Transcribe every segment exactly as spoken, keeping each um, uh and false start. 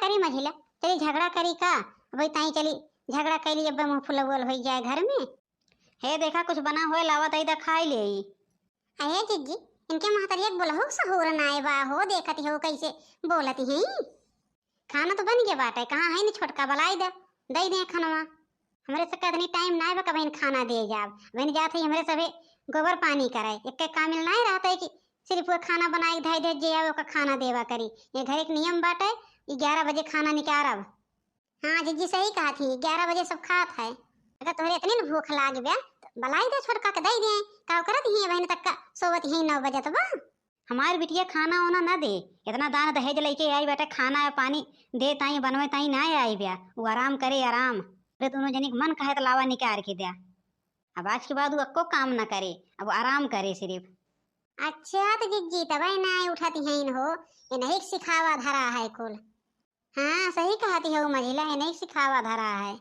करी मझिला, चली झगड़ा करी का? अबे ताई चली झगड़ा कैली, अब्बे मुँह फुलौल होइ जाए घर में। हे देखा, कुछ बना होए लावा, दई दा खाई लेई। अहे जिज्जी, इनके महतरिया के बोलहु सहूर नाय बा हो, देखत हो कैसे बोलत हैं। खाना तो बन गया बाटे, कहाँ है नी छोटका, बलाई दे, दई दे खनवा। हमरे से इतनी टाइम नाय बा कबहिन खाना दे जाब। बहिन जात है हमरे सभे गोबर पानी करे, एक कामिल नाय रहत है कि सिर्फ वो खाना बनाए के धई दे जे आवे ओका खाना देवा करी। ये घर एक नियम बाटे, ग्यारह बजे खाना निकारब। हाँ जिज्जी सही कहत ही, ग्यारह बजे सब खात है। अगर तोहरे इतनी न भूख लाग बा, त बलाई दे छोटका के दई दे, का करत ही बहिन तक का सोवत ही नौ बजत बा। हमार बिटिया खाना ओना ना दे, इतना दान दहेज लइके आई बेटा, खाना या पानी दे ताई बनवे ताई ना आई ब्या, वो आराम करे आराम। अरे दोनों जनी के मन कहे त लावा निकार के द्या। अब आज के बाद वो अक्को काम ना करे, अब आराम करे सिर्फ। अच्छा तो जिज्जी तबे ना उठत हैं हो, ये नहीं सिखावा धरा है कुल। हाँ सही कहती हो मझिला, ये नहीं सिखावा धरा है।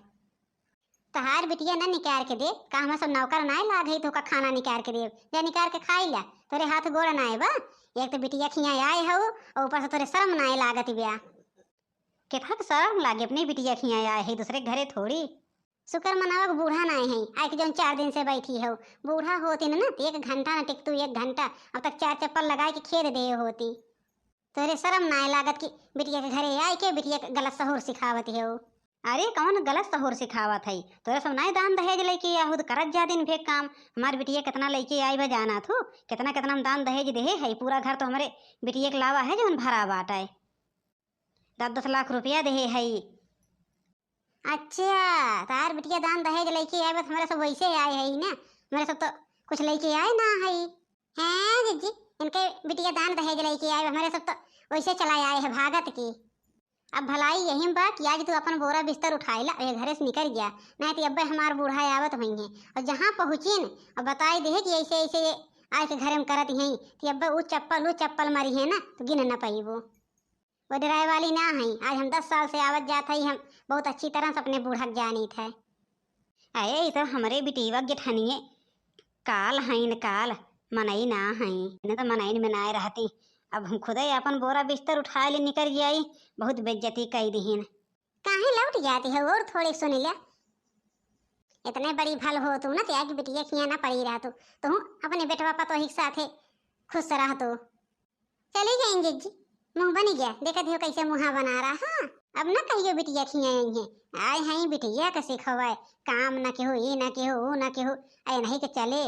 तहार बिटिया ना निकार के दे, का हम सब नौकर नाय लाग है तो का खाना निकार के दे, जा निकार के खाई ला, तोरे हाथ गोड़ नाय बा। एक तो बिटिया खिया आए हो और ऊपर से तोरे शर्म नाय लागत ब्या। केथा के शर्म लागे, अपनी बिटिया खिया आए है, दूसरे के घरे थोड़ी। शुक्र मनावा के बूढ़ा नाय है, आए के जौन चार दिन से बैठी हो। बूढ़ा होती न, न, तो एक घंटा न टिकतू, एक घंटा। अब तक चार चप्पल लगाए के खेद दे होती। तोरे शर्म नाय लागत कि बिटिया के घरे आए के बिटिया के गलत सहूर सिखावत हो। अरे कौन गलत सहूर सिखावत है? तोरे सब नाय दान दहेज लइके आहू त करत जा दिन भे काम। हमार बिटिया कितना लइके आई बा जाना थू, कितना कितना हम दान दहेज देहे है। पूरा घर तो हमरे बिटिया के लावा है जौन भरा बाटे, दस दस लाख रुपया देहे है। अच्छा, तार बिटिया दान दहेज लइके आए बा, हमरे सब वैसे आए है ना, हमरे सब तो कुछ लइके आए ना है। हैं जिज्जी, इनके बिटिया दान दहेज लइके आए बा, हमरे सब तो वैसे चला आए है भागत की। अब भलाई यही में बा कि आज तू अपन बोरा बिस्तर उठाई ला, ये घरे से निकल गया, नहीं तो अब्बे हमार बूढ़ा आवत हुई है और जहाँ पहुँचिन और बताई दे कि ऐसे ऐसे ये आए के घरे में करत हैं, तो अब्बे ऊ चप्पल ऊ चप्पल मारी है ना, तो गिन न पाइबो। वो डराए वाली ना है। आज हम दस साल से आवत जात है, हम बहुत अच्छी तरह से अपने बूढ़ा के जानित है। अरे ई तो हमरे बिटीवा के जेठनिए काल हईन काल, मनई ना हई, इन्हें तो मनई में ना रहती। अब हम खुदे अपन बोरा बिस्तर उठाए ले निकल जाई, बहुत बेइज्जती कई दिहिन। काहे लौट जाती है और थोड़ी सुन ले, इतने बड़ी भल हो तू ना, त्यागी बिटिया खिया ना पड़ी रहा तू, तू अपने बेटवा पतोही के साथे खुश रह तू। चली गई जिज्जी, मुँह बन गया, देखत हो कैसे मुँहा बना रहा। हाँ, अब ना कहियो बिटिया खिया आई है, आए हैं बिटिया के सिखवाए, काम ना केहू, ई ना केहू, ऊ ना केहू, आए नहीं के चले।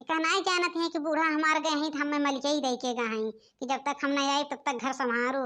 का नाई जानत हैं कि बूढ़ा हमार गए हैं तो हमें मलिकई दे के गए हैं कि जब तक हम नहीं आए तब तक घर संभारो।